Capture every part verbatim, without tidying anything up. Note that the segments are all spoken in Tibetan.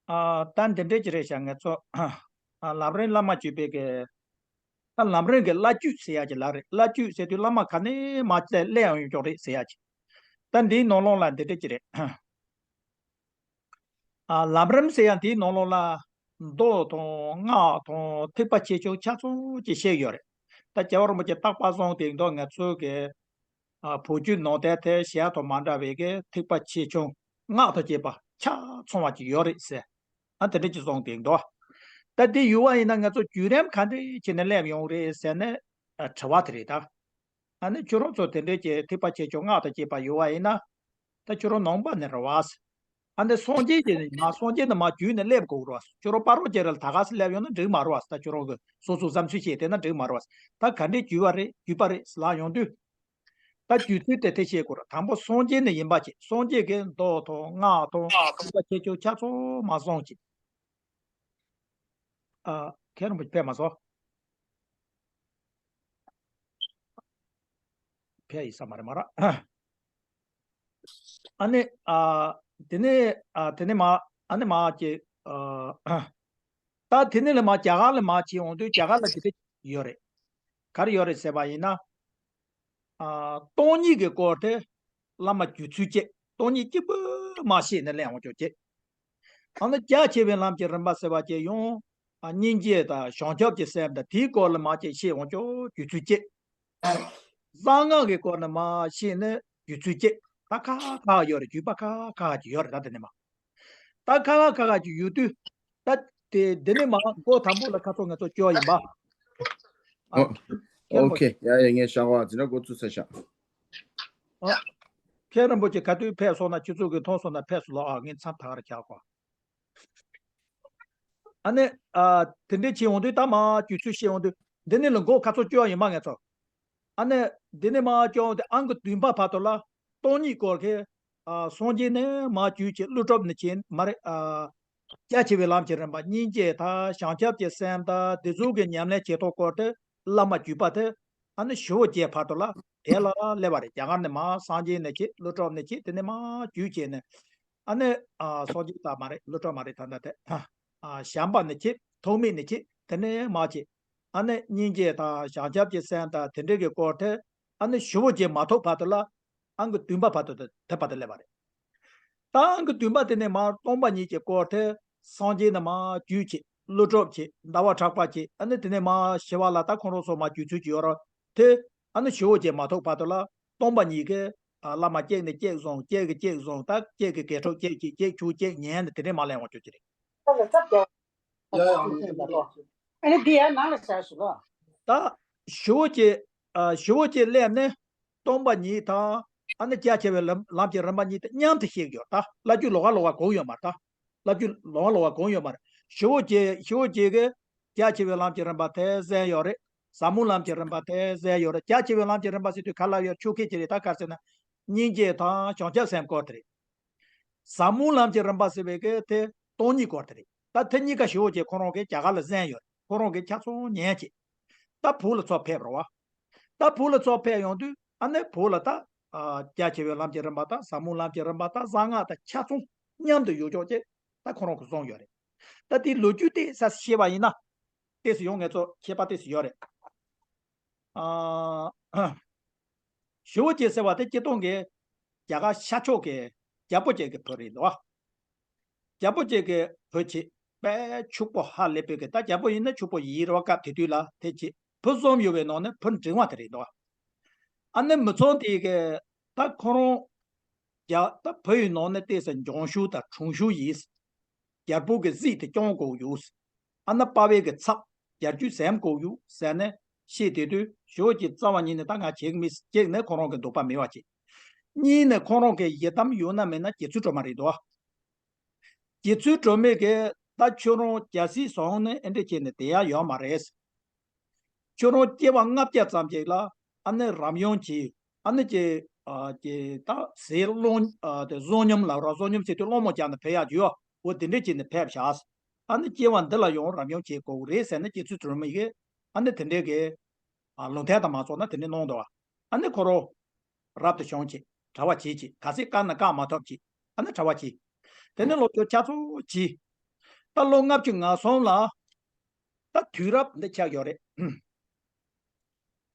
ཨ། ད་འདི་འདྲས་ཅིག་རེད་ཤག་ང་ཚོ། ཨ། ལམ་རིམ་བླ་མ་བརྒྱུད་པའི་གི། ད་ལམ་རིམ་གི་བླ་བརྒྱུད་ཟེར་ཡ་ཅིག་ལ་རེད། བླ་བརྒྱུད་ཟེར་དུས་བླ་མ་ག་ནས་མར་སླེབས་ཡོང་ཡོང་ཀྱོག་རེད་ཟེར་ཡ་ཅིག་ད་འདིའི་ནང་ལོགས་ལ་འདི་འདྲས་ཅིག་རེད། ཨ། ལམ་རིམ་ཟེར་ཡ་འདིའི་ནང་ལོགས་ལ་མདོ་དང་སྔགས་དང་ཐེག་པ་ཆེ་ཆུང་ཆ་ཚང་ཅིག་བཤད་ཡོད་རེད། ད་རྒྱལ་བ་རིན་པོ་ཆེ་རྟག་པར་གསུངས་དེ་མདོ་ང་ཚོའི་གི། ཨ། བོད་བརྒྱུད་ནང་བསྟན་དེ་གཞན་དང་མ་འདྲ་བའི་གི་ཐེག་པ་ཆེ་ཆུང་སྔགས་དང་བཅས་པ་ཆ་ཚང་བ་ཅིག་ཡོད་རེད་ཟེར། ཨ། དེ་འདྲ་ཅིག་གསུངས་དེ་མདོ། ད་འདི་ཡོད་པ་ཡིན་ན་ང་ཚོ་བརྒྱུད་རིམ་ག་འདྲ་བྱས་ནས་སླེབས་ཡོང་རེད་ཟེར་ནས། ཨ། དྲི་བ་དེ་རེད་ད། ཨ་ནི་ཁྱོད་རང་ཚོ་དེ་འདྲའི་གི་ཐེག་པ་ཆེ་ཆུང་སྔགས་དང་བཅས་པ་ཡོད་པ་ཡིན་ན། ད་ཁྱོད་རང་ནང་པ་ནས་རེད་བ། ཨ་ནི་སངས་རྒྱས་ཀྱི་མ་སངས་རྒྱས་ནས་མར་བརྒྱུད་ནས་སླེབས་དགོས་རེད་བ། ཁྱོད་རང་སྤ་རོ་བཅས་ར་ལ་ད་ག་སེ་སླེབས་ཡོང་ན་འགྲིག་མ་རེད་བ། ད་ཁྱོད་རང་གི་སོ་སོ་བསམ་ཚུལ་བཤད་བསྡད་ན་འགྲིག་མ་རེད་བ། ད་ག་འདྲའི་བརྒྱུད་པ་རེད་བརྒྱུད་པ་རེད་ལབ་ཡོང་དུས། ད་བརྒྱུད་ཚུལ་དེ་དེ་བཤད་དགོས་རེད། དང་པོ་སངས་རྒྱས་ནས་ཡིན་པ་བྱས། སངས་རྒྱས་ཀྱི་མདོ་དང་སྔགས་དང་ཐེག་པ་ཆེ་ཆུང་ཆ་ཚང་མར་གསུངས་བྱས། ཨ། མཁན་རིན་པོ་ཆེ་ཕེབས་མ་སོང་། ཕེབས་ཡིན་ས་མ་རེད་མ་རེད། ཨ་ནི། ཨ། དེ་ནས། ཨ། དེ་ནས་མར། ཨ་ནི་མར་གྱི། ཨ། ད་དེ་ནས་ལ་མར་རྒྱ་གར་ལ་མར་ཕྱིན་འོང་དུས་རྒྱ་གར་ལ་དེ་འདྲ་ཡོད་རེད། ག་རེ་ཡོད་རེད་ཟེར་བ་ཡིན་ན། ཨ། སྟོང་ཉིད་ཀྱི་སྐོར་དེ་བླ་མ་བརྒྱུད་ཚུལ་བཅས། སྟོང་ཉིད་གཅིག་པུ་མར་བཤད་ནས་སླེབས་འོང་ཆོག་བཅས། ཨ་ནི་རྒྱ་ཆེ་བའི་ལམ་གྱི་རིམ་པ་ཟེར་བ་བཅས་ཡང་། ཨ། སྙིང་རྗེ་དང་བྱང་ཆུབ་ཀྱི་སེམས་དང་དེའི་སྐོར་ལ་མར་བཅས་བཤད་འོང་ཆོག་བརྒྱུད་ཚུལ་བཅས། གསང་སྔགས་ཀྱི་སྐོར་ནས་མར་བཤད་ནས་བརྒྱུད་ཚུལ་བཅས། ད་ཁ་ཁ་ཡོད་རེད། བརྒྱུད་པ་ཁ་ཁ་ཅིག་ཡོད་རེད། ད་དེ་ནས་མར། ད་ཁ་ཁ་ཁ་ཁ་ཅིག་ཡོད་དུས། ད་དེ་འདི་ནས་མར་མགོ་དང་པོ་ལ་ཁ་ཚོ་ང་ཚོ་སྐྱོར་ཡིན་པ། ཨ། ཨོ། མཁན་རིན་པོ་ཨོ་ཁེ། ཆེ། ཡ་ཡ། ངས་བྱ་བ་འཛིན་གྲྭ་འགོ་བཙུགས་ཚར་ཤག་ཨ། མཁན་རིན་པོ་ཆེ་ག་དུས་ཕེབས་སོང་ན། ཁྱེད་ཚོ་གི་མཐོང་སོང་ན་ཕེབས་སོང་ལོ། ཨ། ངས་མཚམས་ཐག་རེ་བཞག་གོ། ཨ་ནི། ཨ། དེ་འདྲས་བྱེད་འོང་དུས་ད་མར་བརྒྱུད་ཚུལ་བཤད་འོང་དུས། འདི་ནས་ལ་མགོ་ཁ་ཚོ་སྐྱོར་ཡིན་མ་ངས་ཚོ། ཨ་ནི་འདི་ནས་མར་སྐྱོར་འོང་དུས་ཨང་ཀི་བདུན་པ་བར་དུ་ལ། སྟོང་ཉིད་སྐོར་གྱི། ཨ། སངས་རྒྱས་ནས་མར་བརྒྱུད་བྱས། ཀླུ་སྒྲུབ་ནས་བྱས་མ་རེད། ཨ། རྒྱ་ཆེ་བའི་ལམ་གྱི་རིམ་པ། སྙིང་རྗེ་དང་བྱང་ཆུབ་ཀྱི་སེམས་དང་དེ་ཚོ་གི་ཉམས་ལེན་བྱེད་ཐོག་སྐོར་དེ་བླ་མ་བརྒྱུད་པ་དེ། ཨ་ནི་ཞི་བ་རྒྱས་བར་དུ་ལ་དེ་ལ་སླེབས་པ་རེད། རྒྱ་གར་ནས་མར་སངས་རྒྱས་ནས་བྱས། ཀླུ་སྒྲུབ་ནས་བྱས། དེ་ནས་མར་བརྒྱུད་བྱས་ནས། ཨ་ནི། ཨ། སངས་རྒྱས་ད་མ་རེད། ཀླུ་སྒྲུབ་མ་རེད། ད་ལྟ་དེ། ཨ། བྱམས་པ་ནས་བྱས། ཐོགས་མེད་ནས་བྱས། དེ་ནས་མར་བྱས། ཨ་ནི་སྙིང་རྗེ་དང་བྱང་ཆུབ་ཀྱི་སེམས་དང་དེ་འདྲའི་གི་སྐོར་དེ། ཨ་ནི་ཞི་བ་རྒྱས་མ་ཐོབ་བར་དུ་ལ། ཨང་ཀི་བདུན་པ་བར་དུ་དེ་བར་དུ་སླེབས་པ་རེད། ད་ཨང་ཀི་བདུན་པ་དེ་ནས་མར་སྟོང་པ་ཉིད་ཀྱི་སྐོར་དེ། སངས་རྒྱས་ནས་མར་བརྒྱུད་བྱས། ཀླུ་སྒྲུབ་བྱས། ཟླ་བ་གྲགས་པ་བྱས། ཨ་ནི་དེ་ནས་མར་ཞི་བ་ལྷ། ད་ཁོང་རང་ཚོ་མར་བརྒྱུད་ཚུལ་གྱི་ཡོད་རེད་དེ། ཨ་ནི་ཞི་བ་རྒྱས་མ་ཐོབ་བར་དུ་ལ། སྟོང་པ་ཉིད་ཀྱི། ཨ། བླ་མ་གཅིག་ནས་གཅིག་བཟུང་། གཅིག་གིས་གཅིག་བཟུང་། ད་གཅིག་གིས་དགེ་ཕྲུག་གཅིག་བྱས། གཅིག་ཁྱུ་གཅིག་ཉན་ནས་དེ་འདྲས་མར་སླེབས་འོང་ཆོག་གི་རེད། ཨ་ནི་འདི་ཡར་ནང་ལ་བཞག་ཞུ་ལ། ད་ཞི་བ་རྒྱས། ཨ། ཞི་བ་རྒྱས་སླེབས་ནས་སྟོང་པ་ཉིད་དང་། ཨ་ནི་རྒྱ་ཆེ་བའི་ལམ་ལམ་གྱི་རིམ་པ་གཉིས་དེ་མཉམ་དུ་བཤད་ཀྱི་ཡོད། ད་བླ་བརྒྱུད་ལོགས་ཀ་ལོགས་ཀ་གང་ཡོད་མ་རེད། ད་བླ་བརྒྱུད་ལོགས་ཀ་ལོགས་ཀ་གང་ཡོད་མ་རེད། ཞི་བ་རྒྱས། ཞི་བ་རྒྱས་ཀྱིས་རྒྱ་ཆེ་བའི་ལམ་གྱི་རིམ་པ་དེ་གསན་ཡོད་རེད། ཟབ་མོ་ལམ་གྱི་རིམ་པ་དེ་གསན་ཡོད་རེད། རྒྱ་ཆེ་བའི་ལམ་གྱི་རིམ་པ་ཟེར་དུས་ག་ལ་ཡོད། ཆོས་སྐད་ཀྱི་རེད། ད་ག་རེ་ཟེར་ན། སྙིང་རྗེ་དང་བྱང་ཆུབ་སེམས་སྐོར་དེ་རེད། ཟབ་མོ་ལམ་གྱི་རིམ་པ་ཟེར་བའི་གི་དེ་སྟོང་ཉིད་སྐོར་དེ་རེད། ད་དེ་གཉིས་ཀ་ཞི་བ་རྒྱས་ཁོ་རང་གིས་རྒྱ་གར་ལ་གསན་ཡོད། ཁོ་རང་གིས་ཆ་ཚང་ཉན་བྱས། ད་བོད་ལ་ཚུར་ཕེབས་རེད་བ། ད་བོད་ལ་ཚུར་ཕེབས་ཡོང་དུས། ཨ་ནི་བོད་ལ་ད། ཨ། རྒྱ་ཆེ་བའི་ལམ་གྱི་རིམ་པ་དང་། ཟབ་མོ་ལམ་གྱི་རིམ་པ་དང་། གསང་སྔགས་དང་ཆ་ཚང་མཉམ་དུ་ཡོད་ཆོག་ཅེས་ད་ཁོ་རང་གིས་གསུངས་ཡོད་རེད། ད་དེའི་ལོ་རྒྱུས་ཏོག་ཙམ་བཤད་པ་ཡིན་ན། ཏོག་ཙམ་ཡང་ངེད་ཚོ་ཁྱད་པར་ཏོག་ཙམ་ཡོད་རེད། ཨ། ཞི་བ་རྒྱས་ཟེར་བ་དེ་སྤྱིར་བཏང་གི་རྒྱ་གར་ཤར་ཕྱོགས་ཀྱི་རྒྱལ་པོ་ཅིག་གི་བུ་རེད་འདུག་བ། རྒྱལ་པོ་ཅིག་གི་བུ་བྱས། དཔེ་ཕྱུག་པོ་ཧ་ལས་པའི་གི། ད་རྒྱལ་པོ་ཡིན་ན་ཕྱུག་པོ་ཡིན་རེད་བ། སྐབས་དེ་དུས་ལ་དེ་བྱས། བུ་གསུམ་ཡོད་པའི་ནང་ནས་བུ་འབྲིང་བ་དེ་རེད་འདུག་བ། ཨ་ནི་མི་ཚང་དེ་གི། ད་ཁོ་རང་རྒྱ། ད་བུ་ཡི་ནང་ནས་ཏོག་ཙམ་འཇང་ཤུགས་དང་ཁྲུང་ཤུགས་ཡིན། རྒྱལ་པོ་གི་གཟིགས་དེ་སྐྱོང་དགོས་ཡོད། ཨ་ནི་དཔའ་བོའི་གི་ཚབ་རྒྱལ་རྒྱུད་ཟིན་དགོས་ཡོད་ཟེར་ནས་བཤད་དེ་དུས། ཞི་བ་རྒྱས་རྩ་བ་ཉིད་ནས་ད་ང་བྱེད་ཀྱི་མེད། གཅིག་ནས་ཁོ་རང་གི་འདོད་པ་མེད་པ་བྱས། གཉིས་ནས་ཁོ་རང་གི་ཡི་དམ་ཡོད་ན་མེད་ན་རྗེ་བཙུན་སྒྲོལ་མ་རེད་འདུག་བ། རྗེ་བཙུན་སྒྲོལ་མས་གི། ད་ཁྱོད་རང་རྒྱལ་སྲིད་བཟུང་ནས་ཨེ་འདྲ་བྱས་ནས་བསྡད་ཡ་ཡོད་མ་རེད། ཁྱོད་རང་སྐྱེ་བ་ལྔ་བརྒྱ་ཙམ་ཅིག་ལ། ཨ་ནི་རབ་ཡུམ་གྱི། ཨ་ནི་ཀྱི། ཨ། ཀྱི་ད་ཟས་སློང་། ཨ། དེ་བསོད་སྙོམས་ལབ་ར། བསོད་སྙོམས་ཟེར་དུས་སློང་མོ་བརྒྱབ་ནས་ཕེབས་ཡག་ཅིག་ཡོད། འོ་དེ་འདྲས་བྱས་ནས་ཕེབས་བཞག། ཨ་ནི་སྐྱེ་བ་འདི་ལ་ཡང་རབ་ཡུམ་བྱེད་དགོས་རེད་ཟེར་ནས་རྗེ་བཙུན་སྒྲོལ་མ་ཡིས། ཨ་ནི་དེ་འདྲས་ཀྱི། ཨ། ལུང་བསྟན་དང་མ་ཚོགས་ན་དེ་འདྲས་གནང་འདུག་བ། ཨ་ནི་ཁོ་རང་རབ་ཏུ་བྱུང་བྱས། གྲྭ་པ་བྱས་བྱས། ག་ཚོད་བཀག་ན་བཀག་མ་ཐུབ་བྱས། ཨ་ནི་གྲྭ་པ་བྱས། དེ་ནས་སློབ་སྦྱོང་རྒྱ་མཚོ་བྱས། ད་ལོ་ལྔ་བཅུ་ང་གསུམ་ལ་ད་དུས་རབས་འདི་ཆགས་ཡོད་རེད།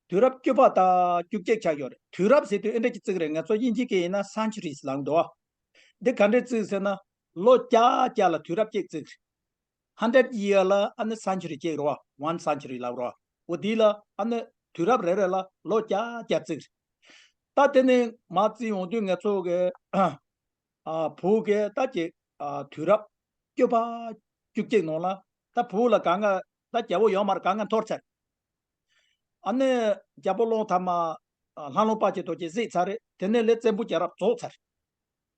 དུས་རབས་བཅུ་པ་དང་བཅུ་གཅིག་ཆགས་ཡོད་རེད། དུས་རབས་ཟེར་དུས་ཨེ་འདྲ་ཅིག་བརྩི་གི་རེད། ང་ཚོ་དབྱིན་ཇི་སྐད་ཡིན་ན་centuries་ལབ་འདུག་འདི་ག་འདྲས་བརྩི་ཟེར་ན། ལོ་བརྒྱ་བརྒྱ་ལ་དུས་རབས་གཅིག་བརྩི་གི་རེད། hundred year་ལ་ཨ་ནི་century་གཅིག་རེད་བ། One century་ལབ་རེད་བ། འོ་འདི་ལ་ཨ་ནི་དུས་རབས་རེ་རེ་ལ་ལོ་བརྒྱ་བརྒྱ་བརྩི་གི་རེད། ད་དེ་ནས་མར་བརྩི་ཡོང་དུས་ང་ཚོ་གི་ཨ་བོད་ཀྱི་ད་ཀྱི་ཨ་དུས་རབས་བཅུ་པ་བཅུ་གཅིག་ནང་ལ་ད་བོད་ལ་ག་ང་ད་རྒྱལ་པོ་ཡོད་མ་རེད། ག་ང་འཐོར་ཚར། ཨ་ནི་རྒྱལ་པོ་གླང་དར་མ་ཨ་ལྷ་ལུང་དཔལ་གྱི་རྡོ་རྗེ་གཟིགས་ཚར་རེད། དེ་ནས་ལས་བཙན་པོ་རྒྱལ་རབས་རྫོགས་ཚར།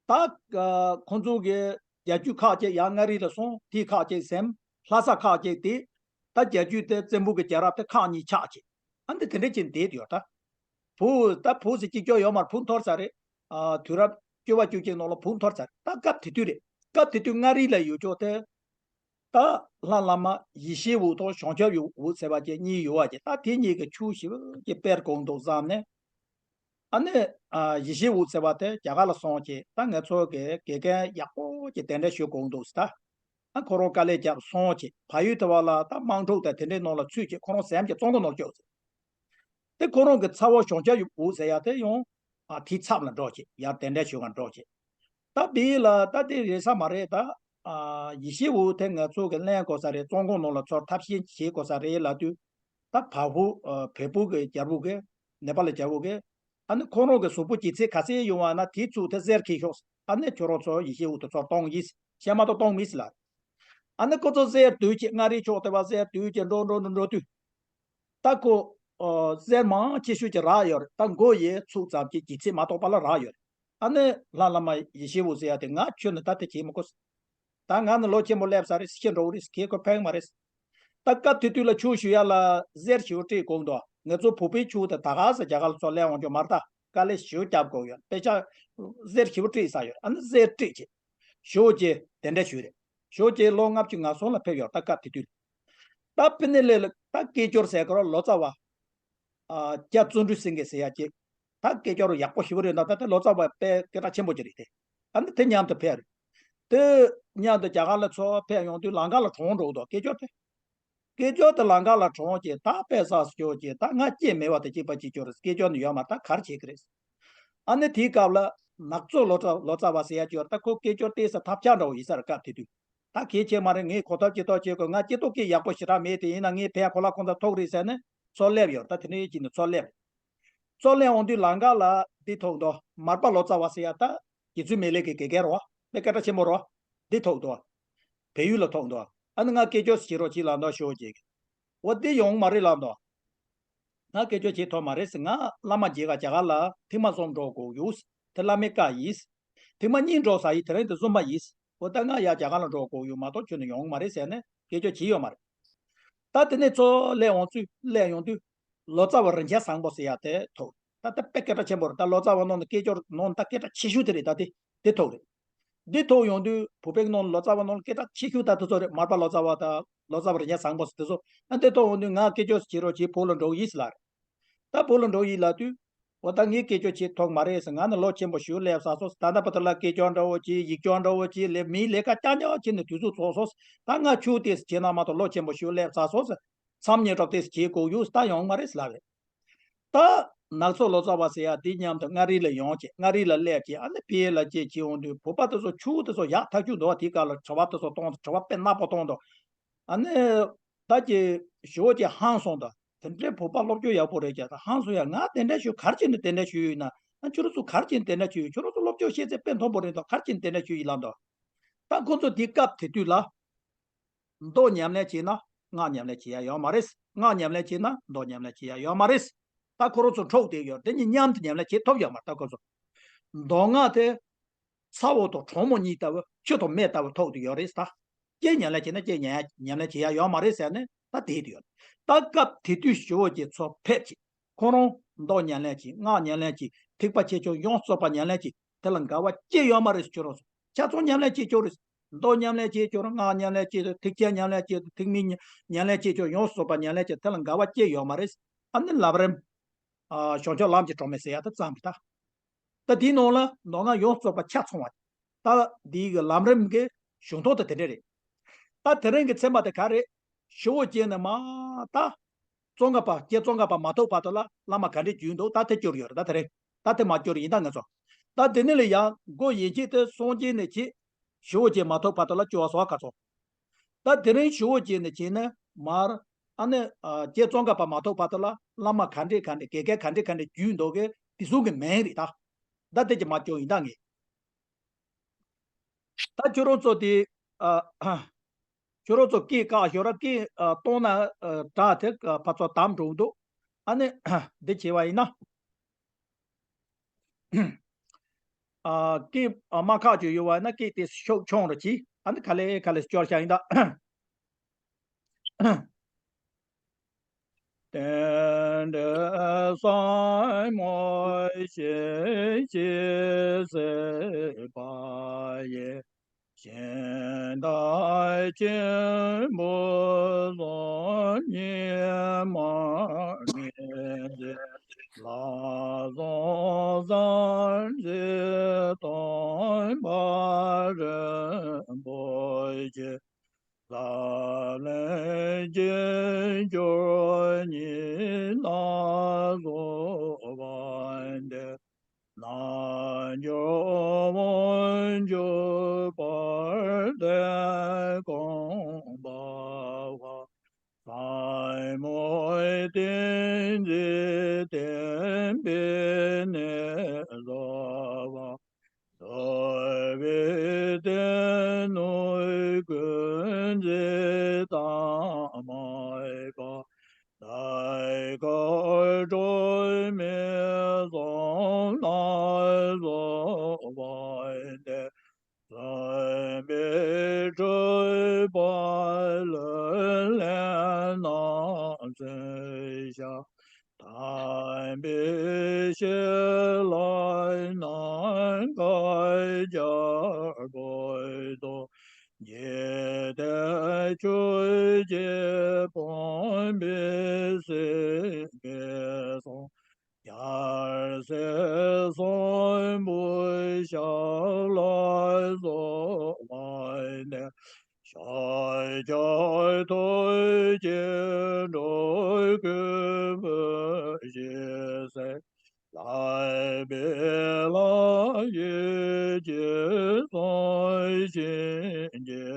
ད་ཨ་ཁོང་ཚོ་གི་རྒྱལ་རྒྱུད་ཁག་ཅིག་ཡར་མངའ་རིས་ལ་སོང་། དེ་ཁག་ཅིག་ཟིན། ལྷ་ས་ཁག་ཅིག་དེ། ད་རྒྱལ་རྒྱུད་དེ་བཙན་པོ་གི་རྒྱལ་རབས་དེ་ཁག་གཉིས་ཆགས་ཅིག་ཨ་ནི་དེ་འདྲ་ཅིག་བསྡད་ཡོད་ད། བོད་ད་བོད་ཟེར་གཅིག་ཀྱང་ཡོད་མ་རེད། བོད་འཐོར་ཚར་རེད། ཨ་དུས་རབས་བཅུ་པ་བཅུ་གཅིག་ནང་ལ་བོད་འཐོར་ཚར་རེད། ད་སྐབས་དེ་དུས་རེད། སྐབས་དེ་དུས་མངའ་རིས་ལ་ཡོད་ཅོག་དེ། ད་ལྷ་བླ་མ་ཡེ་ཤེས་འོད་དང་བྱང་ཆུབ་འོད་ཟེར་བ་ཅིག་གཉིས་ཡོད་པ་ཅིག་ད་དེ་གཉིས་ཀྱི་ཆོས་ཞེ་པོ་ཅིག་སྤེལ་དགོས་འདུག་བསམ་ནས། ཨ་ནི་ཨ་ཡེ་ཤེས་འོད་ཟེར་བ་དེ་རྒྱ་གར་ལ་སོང་ཅིག་ད་ང་ཚོ་གི་དགེ་རྒན་ཡག་པོ་ཅིག་གདན་འདྲེན་ཞུ་དགོས་འདུག་ཟེར། ད་ཨ་ཁོ་རང་དཀའ་ལས་བརྒྱབ་སོང་ཅིག་བལ་ཡུལ་དེ་བ་ལ་ད་དམངས་ཁྲོད་དང་དེ་འདྲའི་ནང་ལ་ཚུད་ཅིག་ཁོ་རང་ཟམ་གྱི་བཙོན་ཁང་ནང་བཅུག་ཟེར། དེ་ཁོ་རང་གི་ཚ་བོ་བྱང་ཆུབ་འོད་ཟེར་ཡ་དེ་ཡང་ཨ་དེའི་ཚབ་ལ་འགྲོ་ཅིག་ཡར་གདན་འདྲེན་ཞུ་ག་འགྲོ་ཅིག་ད་བལ་ཡུལ་ལ་ད་དེ་རེད་ས་མ་རེད། ད་ཨ་ཡེ་ཤེས་འོད་དེ་ང་ཚོ་གི་ལེན་དགོས་ས་རེད། བཙོན་ཁང་ནང་ལ་ཚུར་ཐབས་ཤེས་བྱེད་དགོས་ས་རེད་ལབ་དུས། ད་བལ་པོ་ཨ་བལ་པོ་གི་རྒྱལ་པོ་གི་ནེ་པ་ལི་རྒྱལ་པོ་གི་ཨ་ནི་ཁོང་རང་གི་གཟུགས་པོ་ལྗིད་ཚད་ག་ཚད་ཡོང་བ་ན་དེའི་ཚུལ་དེ་གསེར་འཁྱེར་ཤོག་ཨ་ནི་ཁྱོད་རང་ཚོ་ཡེ་ཤེས་འོད་དེ་ཚུར་གཏོང་ཡིན། གཞན་མ་གཏོགས་གཏོང་མི་སྲིད་ལ། ཨ་ནི་ཁོ་ཚོ་གསེར་བསྡུས་ཀྱི་མངའ་རིས་ཕྱོགས་དེ་བ་གསེར་བསྡུས་ཀྱི་འགྲོ་འགྲོ་འགྲོ་འགྲོ་དུས། ད་ཁོ་ཨ་གསེར་མང་ཆེ་ཤོས་ཀྱི་རག་ཡོད་རེད། ད་མགོ་ཡི་ཚུགས་ཙམ་གྱི་ལྗིད་ཚད་མ་གཏོགས་པ་ལ་རག་ཡོད་རེད། ཨ་ནི་ལྷ་བླ་མ་ཡེ་ཤེས་འོད་ཟེར་ཡ་དེ་ང་ཁྱོད་ནི་ད་དེ་བྱེད་མི་དགོས། ད་ང་ནི་ལོ་ཆེན་པོ་སླེབས་ས་རེད། ཤི་འགྲོ་གི་རེད། ཁྱེད་ཁོ་ཕན་མ་རེད། ད་སྐབས་དེ་དུས་ལ་ཆོས་ཞུ་ཡ་ལ་གསེར་ཞེ་པོ་སྤྲད་དགོས་འདུག་ང་ཚོ་བོད་པའི་ཆོས་དེ་ད་ག་ས་རྒྱ་གར་ལ་ཚུར་སླེབས་འོང་རྒྱུ་མ་རེད། ད་དཀའ་ལས་ཞེ་པོ་རྒྱབ་དགོས་ཡོད། དཔེ་ཆ་གསེར་ཞེ་པོ་སྤྲད་ས་ཡོད། ཨ་ནི་གསེར་སྤྲད་ཅིག་ཞོ་ཅེ་དེ་འདྲ་ཞུས་རེད། ཞོ་ཅེ་ལོ་ལྔ་བཅུ་ང་གསུམ་ལ་ཕེབས་ཡོད། ད་སྐབས་དེ་དུས། ད་ཕི་ནི་ལེ་ལ་ད་སྐད་ཅོར་ཟེར་གི་རོ་ལོ་ཙཱ་བ། ཨ་རྒྱ་བརྩོན་འགྲུས་སེང་གེ་ཟེར་ཡ་ཅིག་ད་སྐད་ཅོར་ཡག་པོ་ཞེ་པོ་རེད། ད་ད་ལྟ་ལོ་ཙཱ་བ་དཔེ་སྐད་གྲགས་ཆེན་པོ་ཅིག་རེད་དེ། ཨ་ནི་དེ་མཉམ་དུ་ཕེབས་རེད། དེ་མཉམ་དུ་རྒྱ་གར་ལ་ཚུར་ཕེབས་ཡོང་དུས་ལམ་ཁ་ལ་གྲོངས་འགྲོ་འདུག་སྐད་ཅོར་དེ། སྐད་ཅོར་དེ་ལམ་ཁ་ལ་གྲོངས་ཀྱི་ད་དཔེ་བསགས་སྐྱོར་གྱི་ད་ང་སྐྱེས་མེད་པ་དེ་གཅིག་པ་གཅིག་སྐྱོར་རེད། སྐད་ཅོར་ནི་ཡོད་མ་ད་གར་བྱེད་ཀྱི་རེད། ཨ་ནི་དེའི་སྐབས་ལ་ནག་ཚོ་ལོ་ཙཱ་ལོ་ཙཱ་བ་ཟེར་ཡ་ཅིག་ཡོད་རེད། ད་ཁོ་སྐད་ཅོར་བལྟས་ས་ཐབས་ཆག་འདྲ་བོ་ཡིན་ས་རེད། སྐབས་དེ་དུས་ད་གལ་ཆེ་མ་རེད། ངས་གོ་ཐབས་ཅི་ཐོག་བྱེད་དགོས། ང་སྐྱེ་སྟོབས་ཀྱི་ཡག་པོ་ཞེ་དྲག་མེད་དེ། ཡིན་ན་ངས་ཕན་ཁོ་ལ་ཁོང་ཚ་ཐོག་རེད་ཟེར་ནས་ཚུར་སླེབས་ཡོད་རེད། ད་དེ་ནས་ཡིད་ཀྱི་ནས་ཚུར་སླེབས། ཚུར་སླེབས་འོང་དུས་ལམ་ཁ་ལ་འདི་ཐུག་འདུག་མར་པ་ལོ་ཙཱ་བ་ཟེར་ཡ་ད་རྗེ་བཙུན་མི་ལས་ཀྱི་དགེ་རྒན་རོ། དཔེ་སྐད་གྲགས་ཆེན་པོ་རོ། འདི་ཐུག་འདུག་བལ་ཡུལ་ལ་ཐུག་འདུག་ཨ་ནི་ང་སྐད་ཅོར་བྱེད་རོགས་བྱེད་ལབ་འདུག་ཞོ་ཅེ་གི། འོ་འདི་ཡོང་མ་རེད་ལབ་འདུག་ང་སྐད་ཅོར་བྱེད་ཐུབ་མ་རེད་ཟེར། ང་བླ་མ་མཇལ་ག་རྒྱ་གར་ལ་ཐེངས་མ་གསུམ་འགྲོ་དགོས་ཡོད། དེ་བླ་མའི་བཀའ་ཡིན། ཐེངས་མ་གཉིས་འགྲོ་ས་ཡིན། དེ་རིང་དེ་གསུམ་པ་ཡིན། འོ་ད་ང་ཡར་རྒྱ་གར་ལ་འགྲོ་དགོས་ཡོད་མ་གཏོགས་ཁྱོན་ནས་ཡོང་མ་རེད་ཟེར་ནས་སྐད་ཅོར་བྱེད་ཡོད་མ་རེད། ད་དེ་ནས་ཚུར་སླེབས་འོང་ཚུལ་སླེབས་ཡོང་དུས། ལོ་ཙཱ་བ་རིན་ཆེན་བཟང་པོ་ཟེར་ཡ་དེ་ཐུག་ད་ལྟ་དཔེ་སྐད་གྲགས་ཆེན་པོ་རེད། ད་ལོ་ཙཱ་བ་ནང་ནས་སྐད་ཅོར་ནང་ད་སྐད་གྲགས་ཆེ་ཤོས་དེ་རེད། ད་དེ་དེ་ཐུག་རེད། འདི་ཐུག་ཡོང་དུས་བོད་པའི་ནང་ལོ་ཙཱ་བ་ནང་ལ་སྐད་གྲགས་ཆེ་ཤོས་ད་དེ་ཚོ་རེད། མར་པ་ལོ་ཙཱ་བ་དང་ལོ་ཙཱ་བ་རིན་ཆེན་བཟང་པོ་ཟེར་དེ་ཚོ། ཨ་འདི་ཐུག་ཡོང་དུས་ང་སྐད་ཅོར་བྱེད་རོགས་བྱེད། བོད་ལ་འགྲོ་གི་ཡིན་ཟེར་ལབ་རེད། ད་བོད་ལ་འགྲོ་གི་ཡིན་ལབ་དུས། འོ་ད་ངས་སྐད་ཅོར་བྱེད་ཐུབ་མ་རེད་ཟེར། ང་ནི་ལོ་ཆེན་པོ་ཞིག་སླེབས་ཚར་སོང་ཟེར། ད་ལྟ་བར་དུ་ལ་སྐད་ཅོར་འདྲ་བོ་བྱེད། ཡིག་སྐྱོར་འདྲ་བོ་བྱེད་ལས་མིའི་ལས་ཀ་རྐྱང་རྐྱང་བྱས་ནས་དུས་ཚོད་རྫོགས་སོང་ཟེར། ད་ང་ཆོས་དེ་བྱེད་ན་མ་གཏོགས་ལོ་ཆེན་པོ་ཞིག་སླེབས་ཚར་སོང་ཟེར། མཚམས་བསྙེན་སྒྲུབ་དེ་བྱེད་དགོས་ཡོད་ཟེར། ད་ཡོང་མ་རེད་ཟེར་ལབ་རེད། ད་ནག་ཚོ་ལོ་ཙཱ་བ་ཟེར་ཡ་དེ་མཉམ་དུ་མངའ་རིས་ལ་ཡོང་བྱས། མངའ་རིས་ལ་སླེབས་བྱས། ཨ་ནི་བལ་ཡུལ་ལ་སྐྱེས་བྱས་འོང་དུས་བོད་པ་དེ་ཚོ་ཆོས་དེ་ཚོ་ཡག་ཐག་ཆོད་འདུག་བ། དེའི་སྐབས་ལ་དྲི་བ་དེ་ཚོ་གཏོང་། དྲི་བ་དཔེ་ནག་པོ་གཏོང་འདུག་ཨ་ནི་ད་ཀྱི་ཞོ་ཅེ་ཧང་སོང་ད། དེ་འདྲའི་བོད་པ་སློབ་སྦྱོང་ཡག་པོ་རེད་ཀྱང་ད་ཧང་སོང་ཡ། ང་དེ་འདྲ་ཞུ་ག་རེ་བྱས་ནས་དེ་འདྲ་ཞུས་ཡོད་ན། ཨ་ཁྱོད་རང་ཚོ་ག་རེ་བྱས་ནས་དེ་འདྲ་ཞུས་ཡོད། ཁྱོད་རང་ཚོ་སློབ་སྦྱོང་ཤེས་ཚད་དཔེ་མཐོ་པོ་རེད་འདུག་ག་རེ་བྱས་ནས་དེ་འདྲ་ཞུས་ཡིན་ལབ་འདུག་ད་ཁོ་ཚོ་དེ་སྐབས་དེ་དུས་ལ། མདོ་ཉམས་ལེན་བྱས་ན་སྔགས་ཉམས་ལེན་བྱེད་ཡ་ཡོད་མ་རེད། སྔགས་ཉམས་ལེན་བྱས་ན་མདོ་ཉམས་ལེན་བྱེད་ཡ་ཡོད་མ་རེད། ད་ཁོ་རང་ཚོ་འཁྲུག་བསྡད་ཡོད། དེ་གཉིས་མཉམ་དུ་ཉམས་ལེན་བྱེད་ཐུབ་ཡོད་མ་རེད། ད་ཁོ་ཚོ་མདོ་སྔགས་དེ་ཚ་བོ་དང་གྲང་མོ་གཉིས་ལྟ་བུ། ཆུ་དང་མེ་ལྟ་བུ་ཐུག་བསྡད་ཡོད་རེད་ད། གཅིག་ཉམས་ལེན་བྱས་ན་གཅིག་ཉམས་ཉམས་ལེན་བྱེད་ཡ་ཡོད་མ་རེད་ཟེར་ནས་ད་བསྡད་ཡོད། ད་སྐབས་དེ་དུས་ཞི་བ་རྒྱ་མཚོ་ཕེབས་ཀྱི། ཁོ་རང་མདོ་ཉམས་ལེན་བྱས། སྔགས་ཉམས་ལེན་བྱས། ཐེག་པ་ཆེ་ཆུང་ཡོངས་རྫོགས་པ་ཉམས་ལེན་བྱས། དེ་ལ་འགལ་བ་ཅི་ཡོད་མ་རེད་ཟེར། ཁྱོད་རང་ཚོ་ཆ་ཚང་ཉམས་ལེན་བྱེད་ཆོག་རེད། མདོ་ཉམས་ལེན་བྱེད་ཆོག་རེད། སྔགས་ཉམས་ལེན་བྱེད། ཐེག་ཆེན་ཉམས་ལེན་བྱེད། ཐེག་དམན་ཉམས་ལེན་བྱེད་ཆོག་ཡོངས་རྫོགས་པ་ཉམས་ལེན་བྱེད། དེ་ལ་འགལ་བ་ཅི་ཡོད་མ་རེད། ཨ་ནི་ལམ་རིམ། ཨ་བྱང་ཆུབ་ལམ་གྱི་གྲོགས་མེད་ཟེར་ཡ་ད་ཙམ་རེད་ད། ད་དེའི་ནང་ལ་མདོ་སྔགས་ཡོངས་རྫོགས་པ་ཆ་ཚང་བ། ད་ ད་འདི་གི་ལམ་རིམ་གྱི་གཞུང་ཐོག་ཏུ་དེ་འདྲ་རེད། ད་དེ་རིང་གི་ཚན་པ་དེ་ག་རེད། ཞི་བ་ཅན་ནས་མར་ད་ཙོང་ཁ་པ་ཀྱེ་ཙོང་ཁ་པ་མ་ཐུག་བར་དུ་ལ་བླ་མ་ག་འདྲས་བརྒྱུད་འདུག་ད་དེ་སྐྱོར་ཡོད་རེད། ད་དེ་རིང་ད་དེ་མར་སྐྱོར་ཡིན། ད་ང་ཚོ་ད་དེ་ནས་ལ་ཡང་སྒོ་ཡན་ཆད་དེ་སངས་རྒྱས་ནས་བྱས་ཞི་བ་ཅན་མ་ཐུག་བར་དུ་ལ་སྐྱོར་བ་སོགས་ག་ཚོད། ད་དེ་རིང་ཞི་བ་ཅན་ནས་བྱས་ནས་མར་ཨ་ནི་ཀྱེ་ཙོང་ཁ་པ་མ་ཐུག་བར་དུ་ལ་བླ་མ་ག་འདྲས་ག་འདྲས་དགེ་རྒན་ག་འདྲས་ག་འདྲས་བརྒྱུད་འདུག་གི་དེ་ཚོ་གི་མིང་རེད། ད་ད་དེ་ཀྱི་མར་སྐྱོར་ཡིན། ད་ངས་ད་ཁྱོད་རང་ཚོ་དེ་ཨ། ཁྱོད་རང་ཚོ་སྐད་བཀག་ཞོར་ར་སྐད་ཨ་གཏོང་ན་ཨ་དྲག་དེ་ཨ་ཕར་ཚུར་དམ་འགྲོ་གི་འདུག་ཨ་ནི་འདི་བྱས་པ་ཡིན་ན། ཨ་སྐད་ཨ་མ་ཁག་ཅིག་ཡོད་པ་ཡིན་ན་སྐད་དེ་ཤུགས་ཆུང་རུ་གྱིས། ཨ་ནི་ག་ལེ་ག་ལེ་སྐྱོར་བྱ་ཡིན་ད། རྟེན་འབྲེལ་ཟབ་མོ་ཞེས་བྱས་གཟིགས་པ་ཡི། ཤིང་རྟ་ཆེན་པོ་སོགས་ཉི་མ་ངེས་འཛིན་ལ་སོགས་གསལ་མཛད་སྟོན་པ་རིན་པོ་ཆེ། ས་ལེ་སྐྱེས་སྦྱོར་ཉིད་ལ་སོགས་པ་འདི། རྣལ་འབྱོར་དབང་ཕྱུག་དཔལ་ལྡན་གོ་འཕང་བ། ཟབ་མོའི་ཏིང་འཛིན་བརྟན་པའི་གནས་སུ་བབས། བསྡུ་བའི་སྡེ་སྣོད་ཀུན་གྱི་གཏའ་མ་བཀག །ནམ་མཁའ་སྒྲོན་མེ་གསུམ་ལ་སོགས་པ་འདི། གསུངས་པའི་སྤྲུལ་པ་ལུས་ལེན་རྣམས་མཚོན་བྱ། དམ་པའི་ཞལ་ལ་ནམ་མཁའ་རྒྱལ་པོའི་གདུང་། འཇིག་རྟེན་ཆོས་ཀྱི་ཕུང་པོའི་སྲིད་པའི་གསུང་། རྒྱལ་སྲས་གསོན་པོའི་ཞབས་ལ་སོགས་པ་འདི། ཕྱག་རྒྱ་ཐུགས་ཀྱི་འགྲོ་ཀུན་བུ་བཞིན་སྲེག །ལག་པའི་ལག་བརྒྱུད་རྗེས་བཟུང་བྱིན་གྱིས་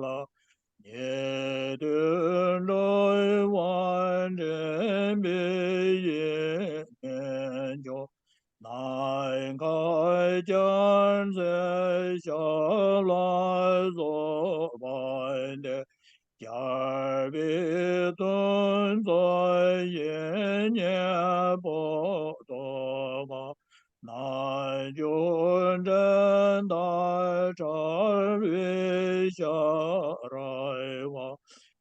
བརླབ། ཉེ་དུ་འགྲོ་བ་འདྲེན་པའི་ཡིད་སྨོན་མཆོག །ནམ་མཁའ་རྒྱལ་མཚན་ཞབས་ལ་སོགས་པ་འདི། རྒྱལ་བའི་དོན་རྩ་ཡེ་ཉིད་པོ་ཐོབ་པ། རྣལ་འབྱོར་འགྲན་ཟླ་བྲལ་བའི་ཤ་ར་བ།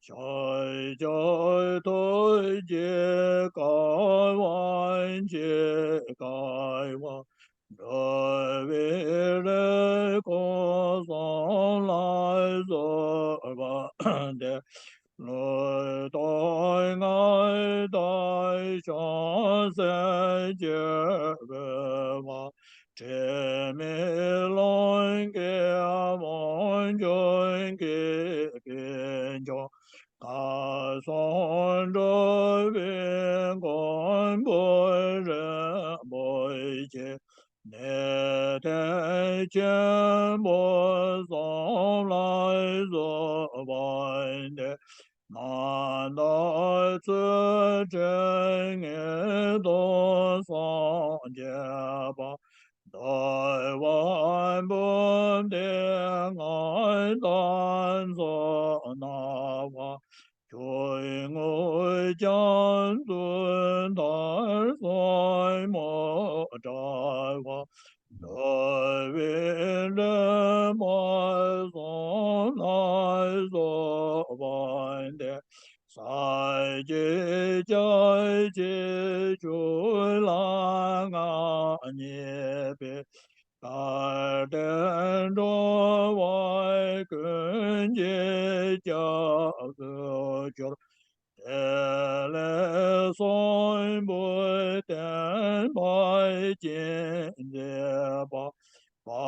ཕྱག་རྒྱ་ཐུགས་ཀྱི་ཀ་བ་འཇིགས་དཀའ་བ། འགྲོ་བའི་རིགས་ཀུན་གསུམ་ལ་སོགས་པ་འདི། ལུས་དང་ངག་དང་ཕྱོགས་བཅུའི་སྤྱི་བོའི་བར། དྲི་མེད་ཀློང་གི་དབང་ཕྱུག་གི་དཔལ་མཆོག །མཁའ་གསུམ་འགྲོ་བའི་མགོན་པོ་རིན་པོ་ཆེ། གནས་བརྟན་ཆེན་པོ་གསུམ་ལ་སོགས་པ་འདི། རྣམ་དག་ཚུལ་ཁྲིམས་ངེས་དོན་སངས་རྒྱས་པ། འདུལ་བ་འབུམ་སྡེ་ལྔ་དང་མཚོན་ན་བ། ཆོས་དངོས་རྒྱ་མཚོའི་མཐར་སོན་མོ་འདྲ་བ། འདུལ་བའི་འདྲེན་པ་གསུམ་ལ་སོགས་པ་འདི། ས་སྐྱེས་རྒྱ་སྐྱེས་ཆོས་ལ་མངའ་བརྙེས་པའི། བདག་ལྟའི་འགྲོ་བ་ཀུན་གྱི་སྐྱབས་སུ་གྱུར། ཏེ་ལེ་གསོན་པོའི་བསྟན་པ་རྒྱས་མཛད་པ། དཔལ་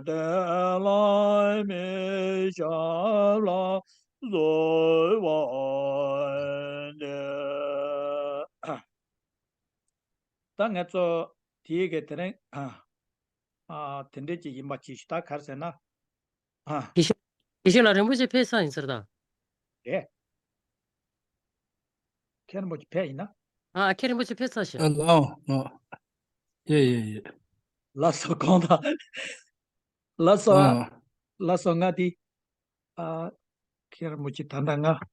ལྡན་ ཞབས་ལ་གསོལ་བ་འདེབས། ད་ང་ཚོ་དེའི་གི་དེ་རིང་ཨ་ཨ་དེ་འདྲས་ཅིག་ཡིན་པ་ཅིག་ཞུ། ད་ག་རེ་ཟེར་ན། ཨ། དེ་བཞིན་དེ་བཞིན་ལ་རིན་པོ་ཆེ་ཕེབས་ས་ཡིན་ཟེར་ད། རེད། མཁན་རིན་པོ་ཆེ་ཕེབས་ཡིན་ན། ཨ། མཁན་རིན་པོ་ཆེ་ཕེབས་ས་ཞིག་ཨ་ལའོ་ལའོ། ཡེ་ཡེ་ཡེ། ལགས་སོ། གང་ལྟར། ལགས་སོ། ཨ། ལགས་སོ། ང་དེ། ཨ། མཁན་རིན་པོ་ཆེ་ད་ལྟ་ང་